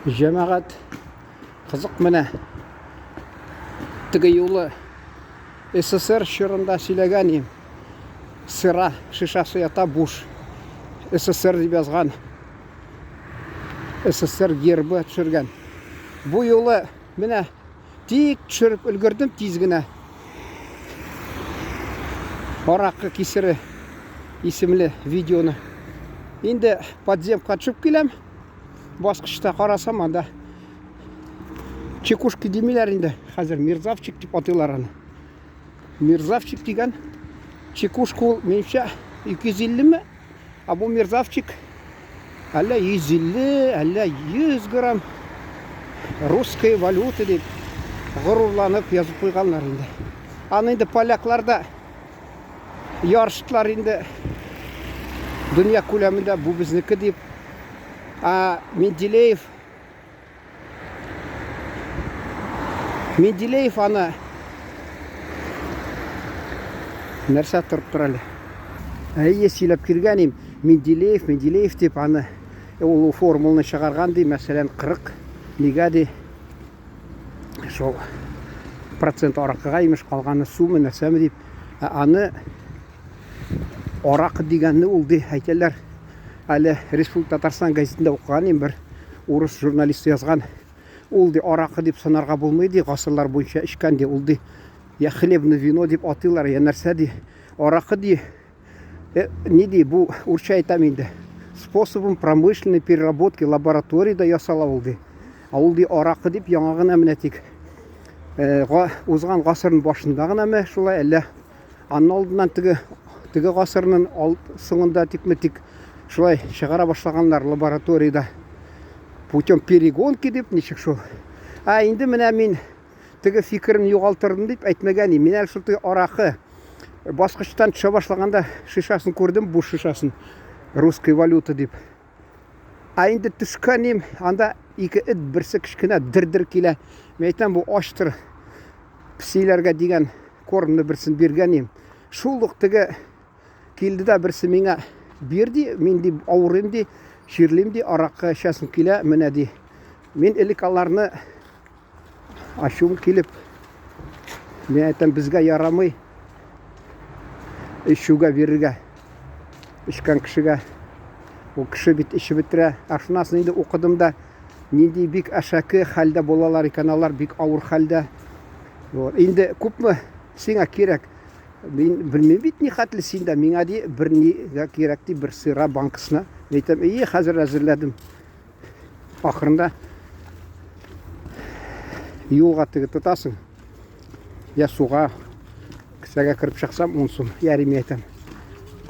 Җәмәгать, кызык менә. Теге юлы СССР чорында сөйләгән им. Сыра шишасы ята буш. СССР дип язган. СССР гербы төшергән. Бу юлы менә тик төшереп өлгердем тиз генә. Аракы кисере исемле видеоны. Инде подземка төшеп киләм. Баскычта карасам, анда чекушки димиләр инде. Хәзер мерзавчик дип атыйлар аны. Мерзавчик дигән чекушка ул, минемчә, 250 ме? Ә бу мерзавчик әллә 150, әллә 100 грамм русская валюта дип горурланып язып куйганнар инде. Аны инде поляклар да ярыштылар инде дөнья күләмендә бу безнеке дип. Ә Менделеев Менделеев аны нәрсә торып тора әле. Әйе, сөйләп килгән им. Менделеев, Менделеев дип аны ул формуланы чыгарган ди, мәсәлән, 40 нигә ди. Шул процент аракыга имеш, калганы сумы, нәрсәме дип. Ә аны аракы дигәнне ул ди, әйтәләр. Әле Республика Татарстан газетында укыган идем, бер урыс журналисты язган. Ул ди аракы дип санарга булмый ди, гасырлар буенча эчкән ди, ул ди я хлебное вино дип атыйлар, я нәрсә ди. Аракы ди, э, ни ди, бу урча әйтәм инде. Способом промышленной переработки лабораториядә ясала ул ди. Ә ул ди аракы дип яңа гына менә тик э, узган гасырның башында гына ме шулай әллә Анын алдыннан теге теге гасырның ал, соңында тикме тик шулай чыгара башлаганнар лабораториядә. Путем перегонки дип ничек шул. Ә инде менә мин теге фикерен югалтырдым дип әйтмәгән идем. Мин әле шул теге аракы баскычтан төшә башлаганда шишасын күрдем, буш шишасын. Русской валюта дип. Ә инде төшкән анда ике эт, берсе кечкенә дер-дер килә. Мин әйтәм, бу ачтыр. Песиләргә дигән кормны берсен биргән идем. Шул ук теге килде дә берсе миңа бир ди, мин ди авырыйм ди, чирлим ди, аракы эчәсем килә, менә ди. Мин элек аларны ачуым килеп, мин әйтәм, безгә ярамый эчүгә бирергә. Эчкән кешегә. Ул кеше бит эчеп бетерә. Ә шуннан соң инде укыдым да, нинди бик әшәке хәлдә булалар икән алар, бик авыр хәлдә. Вот. Инде күпме сиңа кирәк? Мин белмим бит ни хәтле синдә, миңа ди бер нигә кирәк ди, бер сыра банкасына. Мин әйтәм, ие, хәзер әзерләдем. Ахырында юлга теге тотасың. Я суга кесәгә кереп чыксам 10 сум. Ярый мин әйтәм.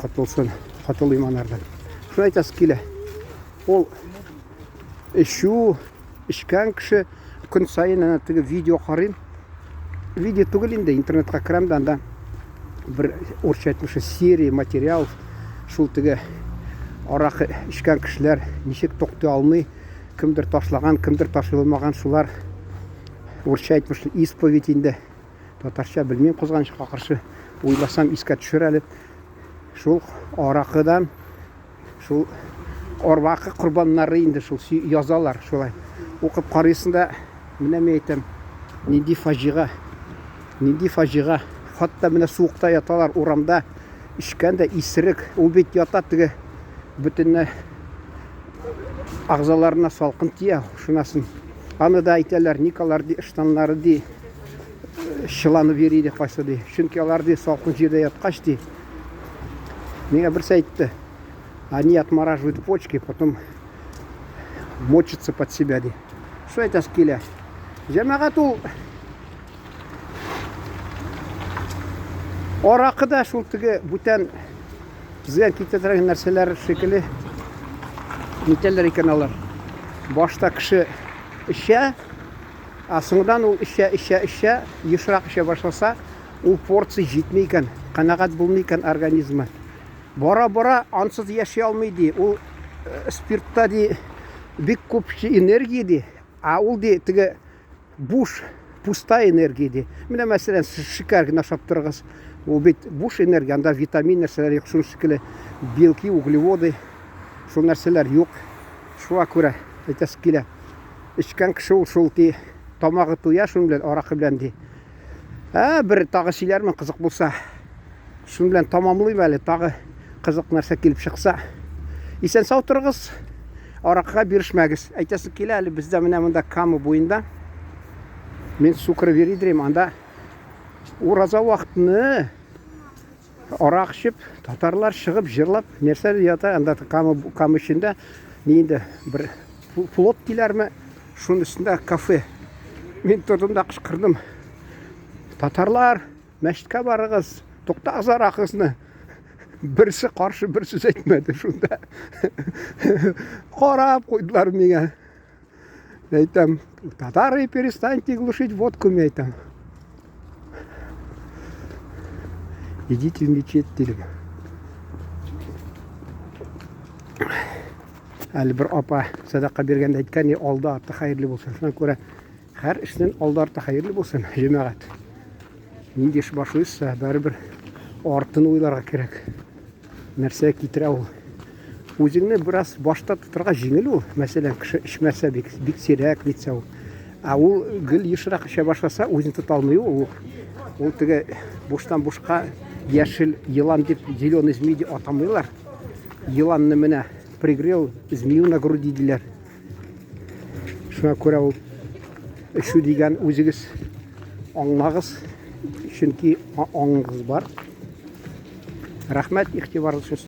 Котылсын, котылыйм анардан. Шуны әйтәсе килә. Ул эчү, эчкән кеше көн саен әнә теге видео карыйм. Видео түгел инде, интернетка керәм дә анда бер урысча әйтмешли серия материалов шул теге аракы эчкән кешеләр ничек туктый алмый, кемдер ташлаган, кемдер ташлый алмаган, шулар урысча әйтмешли исповедь инде. Татарча белмим, кызганычка каршы. Уйласам искә төшер әле. Шул аракыдан Шул арвакы корбаннары инде шул язалар шулай. Укып карыйсың да, менә мин әйтәм, нинди фаҗига, нинди фаҗига. Хатта менә суыкта яталар урамда, эчкән дә исерек. Ул бит ята теге бөтенләй агзаларына салкын тия, шунасын. Аны да әйтәләр, ник алар ди, ыштаннары ди, чыланып йөри ди кайсы ди. Чөнки алар ди салкын җирдә яткач ди, Миңа берсе әйтте, они отмораживают почки, потом мочатся под себя, ди. Шул әйтәсе килә. Җәмәгать ул аракы да шул теге бүтән зыян китерә торган нәрсәләр шикелле нитәләр икән алар. Башта кеше эчә, ә соңдан ул эчә, эчә, эчә, ешрак эчә башласа, Ул порция җитми икән, канәгать булмый икән организмы. Бара-бара ансыз яши алмый ди. Ул э, спиртта ди бик күп энергия ди. А ул ди теге буш, пустая энергия ди. Менә мәсәлән, шикәр генә ашап торыгыз. Ул бит буш энергия, анда витамин нәрсәләр юк, шуның шикелле белки, углеводы, шул нәрсәләр юк. Шуңа күрә әйтәсе килә. Эчкән кеше ул шул ди, тамагы туя шуның белән, аракы белән ди. Ә, бер тагы сөйләрмен, кызык булса. Шуның белән тамамлыйм әле, тагы кызык нәрсә килеп чыкса. Исән сау торыгыз, аракыга бирешмәгез. Әйтәсе килә әле, бездә менә монда Кама буенда мин су кереп йөри идем, анда ураза вакытны арак эчеп, татарлар чыгып җырлап, нәрсә ята, анда Кама, Кама эчендә ни инде бер флот диләрме, шуның өстендә кафе. Мин тордым да кычкырдым. Татарлар, мәчеткә барыгыз, туктагыз аракыгызны. Берсе каршы бер сүз әйтмәде шунда. Карап куйдылар миңа. Әйтәм, татары, перестаньте глушить водку, мин әйтәм. Идите в мечеть, дидем. Әле бер апа садака биргәндә әйткән, алды арты хәерле булсын. Шуңа күрә һәр эшнең алды арты хәерле булсын, җәмәгать. Нинди эш башлыйсыз, барыбер артын уйларга кирәк. Нәрсә китерә ул? Үзеңне бераз башта тотарга җиңел ул. Мәсәлән, кеше эчмәсә бик, бик сирәк нитсә ул. Ә ул гел ешрак эчә башласа, үзен тота алмый ул. Ул теге буштан бушка яшел елан дип зеленый змей дип атамыйлар. Еланны менә пригрел змею на груди диләр. Шуңа күрә ул эчү дигән үзегез аңлагыз, чөнки аңыгыз бар. Рәхмәт игътибарыгыз өчен.